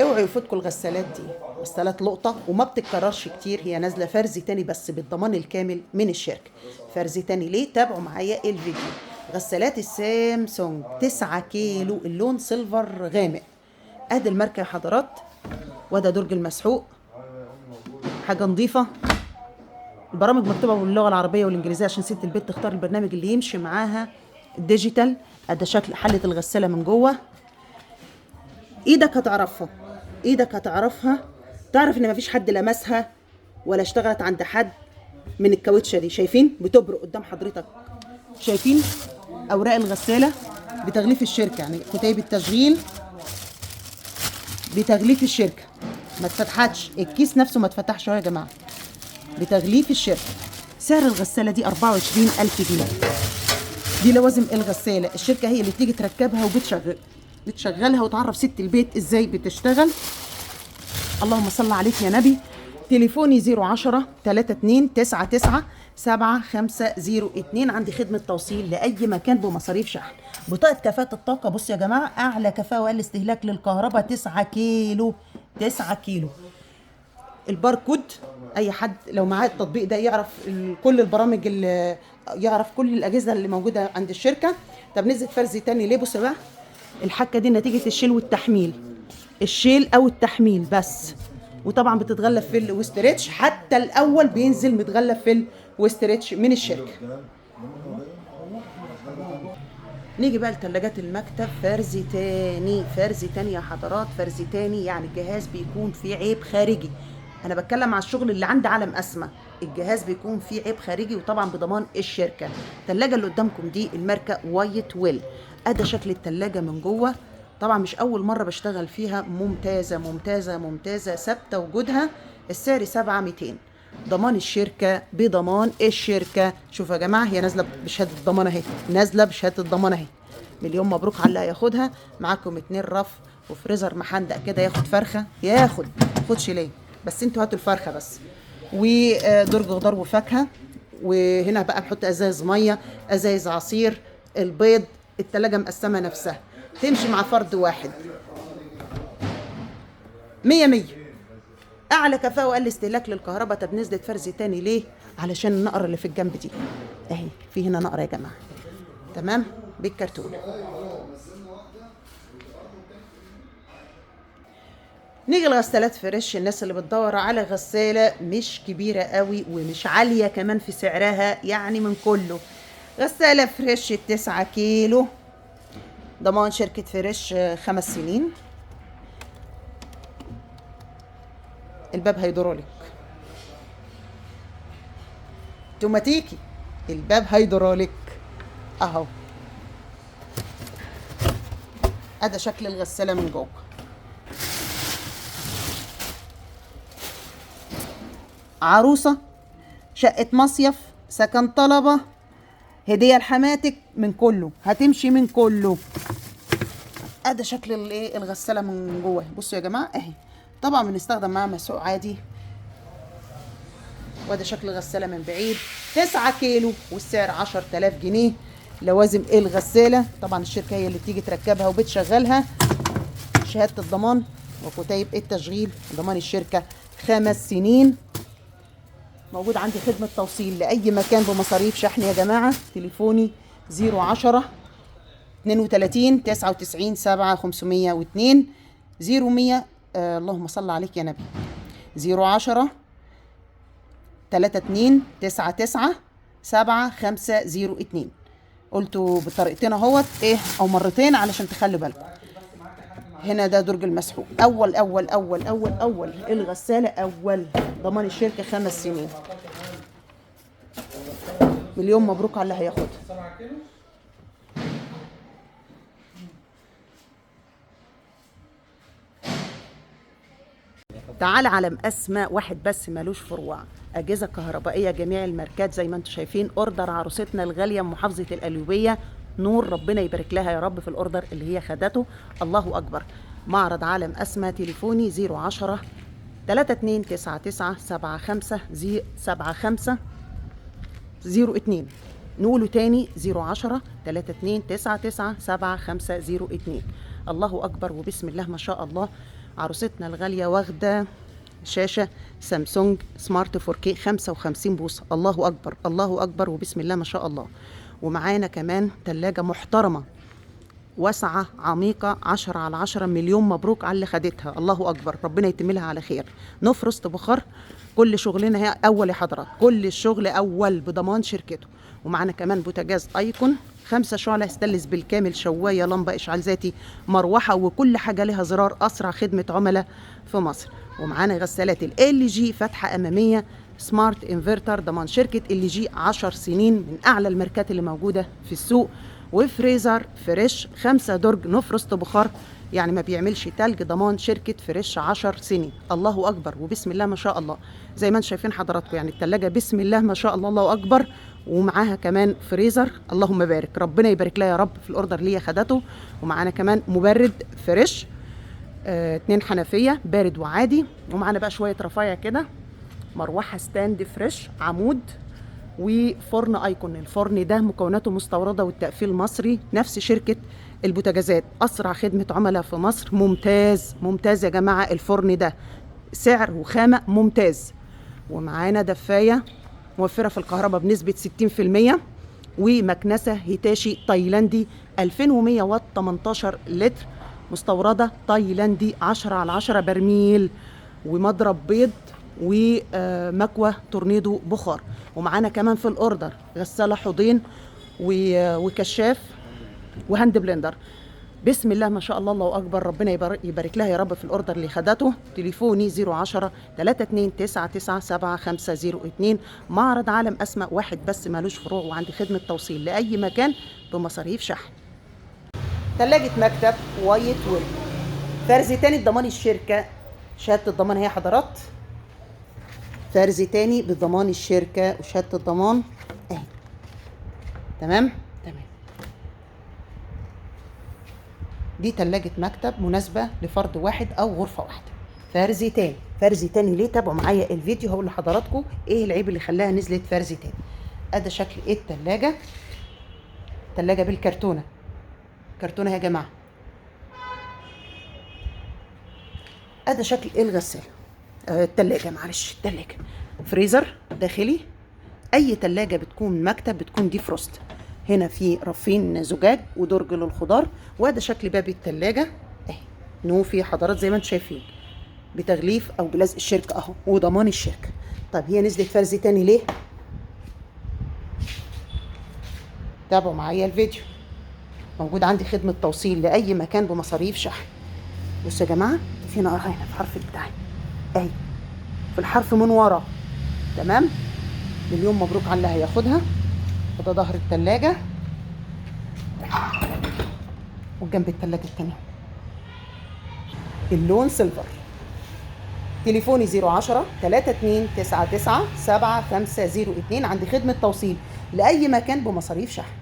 اوعوا يفوتكم الغسالات دي، غسالات لقطة وما بتتكررش كتير، هي نازلة فرز تاني بس بالضمان الكامل من الشركة. فرز تاني ليه؟ تابعوا معايا الفيديو. غسالات السامسونج 9 كيلو، اللون silver غامق. ادي الماركة يا حضرات، وده درج المسحوق، حاجة نظيفة. البرامج مكتوبة باللغة العربية والإنجليزية عشان ست البيت تختار البرنامج اللي يمشي معاها. digital. ادي شكل حلة الغسالة من جوه. ايدك هتعرفها، ايدك هتعرفها، تعرف ان مفيش حد لمسها ولا اشتغلت عند حد من الكاوتشه دي. شايفين بتبرق قدام حضرتك، شايفين اوراق الغسالة بتغليف الشركة، يعني كتيب التشغيل بتغليف الشركة، ما اتفتحتش الكيس نفسه، ما اتفتحش اهو يا جماعة، بتغليف الشركة. سعر الغسالة دي 24000 جنيه. دي لوازم الغسالة، الشركة هي اللي بتيجي تركبها وبتشغل بتشغلها وتعرف ست البيت ازاي بتشتغل. اللهم صل عليك يا نبي. تليفوني 010 32 99 7502. عندي خدمة توصيل لأي مكان بمصاريف شحن. بطاقة كفاءة الطاقة، بصوا يا جماعة، أعلى كفاءة وأقل استهلاك للكهرباء 9 كيلو، 9 كيلو. الباركود، أي حد لو معاه التطبيق ده يعرف كل البرامج، اللي يعرف كل الأجهزة اللي موجودة عند الشركة. طب نزلت فرز تاني ليه؟ بصوا بقى الحكة دي نتيجة الشيل والتحميل، الشيل أو التحميل بس. وطبعا بتتغلف فل و stretch، حتى الاول بينزل متغلف فل و stretch من الشركة. نيجي بقى لثلاجات المكتب. فرز تاني، فرز تاني يا حضرات، فرز تاني. يعني الجهاز بيكون فيه عيب خارجي، انا بتكلم على الشغل اللي عند عالم اسمى، الجهاز بيكون فيه عيب خارجي وطبعا بضمان الشركة. الثلاجة اللي قدامكم دي الماركة وايت ويل. ادي شكل الثلاجة من جوه، طبعا مش اول مرة بشتغل فيها، ممتازة ممتازة ممتازة، ثابتة وجودها. السعر 7200، ضمان الشركة، بضمان الشركة. شوفوا يا جماعة، هي نازله بشهادة الضمان اهي، نازله بشهادة الضمان اهي. مليون مبروك على اللي هياخدها. معاكم 2 رف وفريزر محندق كده، ياخد فرخة، ياخد خدش ليه، بس انتوا هاتوا الفرخه بس. ودرج خضار وفاكهة، وهنا بقى نحط ازايز مية، ازايز عصير، البيض. التلاجة مقسمة نفسها، تمشي مع فرد واحد. 100 100. اعلى كفاءة واقل استهلاك للكهرباء. طب نزلت فرز تاني ليه؟ علشان النقره اللي في الجنب دي اهي، في هنا نقره يا جماعة، تمام، بالكرتون. نيجي لغسالات فريش. الناس اللي بتدور على غسالة مش كبيرة قوي ومش عالية كمان في سعرها، يعني من كله. غسالة فريش 9 كيلو، ضمان شركة فريش 5 سنين. الباب هيدروليك اوتوماتيكي، الباب هيدروليك اهو. ادي شكل الغسالة من جوه. عروسة، شقة مصيف، سكن طلبة، هدية لحماتك، من كله هتمشي، من كله. ادي شكل الايه الغسالة من جوه. بصوا يا جماعة اهي، طبعا بنستخدم معاها مسحوق عادي. وادي شكل الغسالة من بعيد. 9 كيلو والسعر 10000 جنيه. لوازم الغسالة طبعا الشركة هي اللي بتيجي تركبها وبتشغلها. شهادة الضمان وكتيب التشغيل، ضمان الشركة 5 سنين. موجود عندي خدمة توصيل لأي مكان بمصاريف شحن يا جماعة. تليفوني 010 32 99 7 502 0100. اللهم صل عليك يا نبي. 010 32 99 7 502. قلتوا بطريقتين اهوت، ايه او مرتين علشان تخلوا بالكم. هنا ده درج المسحوق، اول اول اول اول اول الغسالة اول، ضمان الشركة 5 سنين. مليون مبروك على اللي هياخدها. تعال عالم اسمى واحد بس مالوش فروع. اجهزة كهربائية جميع الماركات زي ما انتم شايفين. order عروستنا الغالية محافظة القليوبيه نور، ربنا يبارك لها يا رب في ال order اللي هي خدته. الله اكبر. معرض عالم اسمى، تليفوني 010 32 99 75 75 02. نقوله تاني 010 32 99 75 02. الله اكبر وبسم الله ما شاء الله. عروستنا الغالية واخده شاشة سامسونج smart 4K 55 بوصه. الله اكبر الله اكبر وبسم الله ما شاء الله. ومعانا كمان تلاجة محترمه واسعة عميقة 10 على 10. مليون مبروك على اللي خدتها، الله اكبر، ربنا يتم لها على خير. no frost بخار، كل شغلنا هي اول يا حضرات، كل الشغل اول بضمان شركته. ومعانا كمان بوتاجاز ايكون 5 شعلة ستانلس بالكامل، شوايه، لمبة اشعال ذاتي، مروحة، وكل حاجة لها زرار. اسرع خدمة عملاء في مصر. ومعانا غسالات LG فتحه امامية smart inverter، ضمان شركة LG 10 سنين، من اعلى الماركات اللي موجودة في السوق. وفريزر فريش 5 درج no frost بخار، يعني ما بيعملش تلج، ضمان شركة فريش 10 سنين. الله أكبر وبسم الله ما شاء الله. زي ما انتم شايفين حضراتكم يعني التلاجة بسم الله ما شاء الله الله أكبر، ومعاها كمان فريزر، اللهم بارك، ربنا يبارك لها يا رب في ال order اللي هي خدته. ومعانا كمان مبرد فريش، 2 حنفية بارد وعادي. ومعانا بقى شوية رفايع كده، مروحة stand فريش، عمود، وفرن ايكون. الفرن ده مكوناته مستورده والتقفيل مصري، نفس شركة البوتاجازات، اسرع خدمة عملاء في مصر. ممتاز ممتاز يا جماعة الفرن ده، سعر وخامه ممتاز. ومعانا دفايه موفره في الكهرباء بنسبة 60%، ومكنسه هيتاشي تايلاندي 2100 واط 18 لتر، مستورده تايلاندي 10 على 10 برميل، ومضرب بيض، ومكوى تورنيدو بخار. ومعانا كمان في ال order غسالة حوضين وكشاف و hand blender. بسم الله ما شاء الله الله اكبر، ربنا يبارك لها يا رب في ال order اللي خدته. تليفوني 010 32 99 7502. معرض عالم اسماء واحد بس مالوش فروع، وعندي خدمة توصيل لاي مكان بمصاريف شحن. ثلاجه مكتب وايت ويل، فرز تاني بضمان الشركة، شهادة الضمان هي حضرات، فرز تاني بضمان الشركة وشهادة الضمان اهي. تمام تمام. دي تلاجة مكتب مناسبة لفرد واحد أو غرفة واحدة. فرز تاني، فرز تاني ليه؟ تابعوا معايا الفيديو هقول لحضراتكم ايه العيب اللي خلاها نزلت فرز تاني. ادي شكل ايه التلاجة، تلاجة بالكرتونة، كرتونة يا جماعة. ادي شكل ايه الغسالة، التلاجة، معلش التلاجة، فريزر داخلي. اي تلاجة بتكون مكتب بتكون defrost. هنا في رفين زجاج ودرج للخضار. وده شكل باب التلاجة اهي، نوفي حضرات زي ما انتم شايفين، بتغليف او بلزق الشركة اهو، وضمان الشركة. طب هي نزلت فرز تاني ليه؟ تابعوا معايا الفيديو. موجود عندي خدمة توصيل لأي مكان بمصاريف شحن. بصوا يا جماعة، في نقرة هنا في حرف بتاعي اهي، في الحرف من ورا. تمام. مليون مبروك على اللي هياخدها. وده ظهر التلاجة، وجنب التلاجة التانية اللون سيلفر. تليفوني 010 32 99 7502. عندي خدمة توصيل لأي مكان بمصاريف شحن.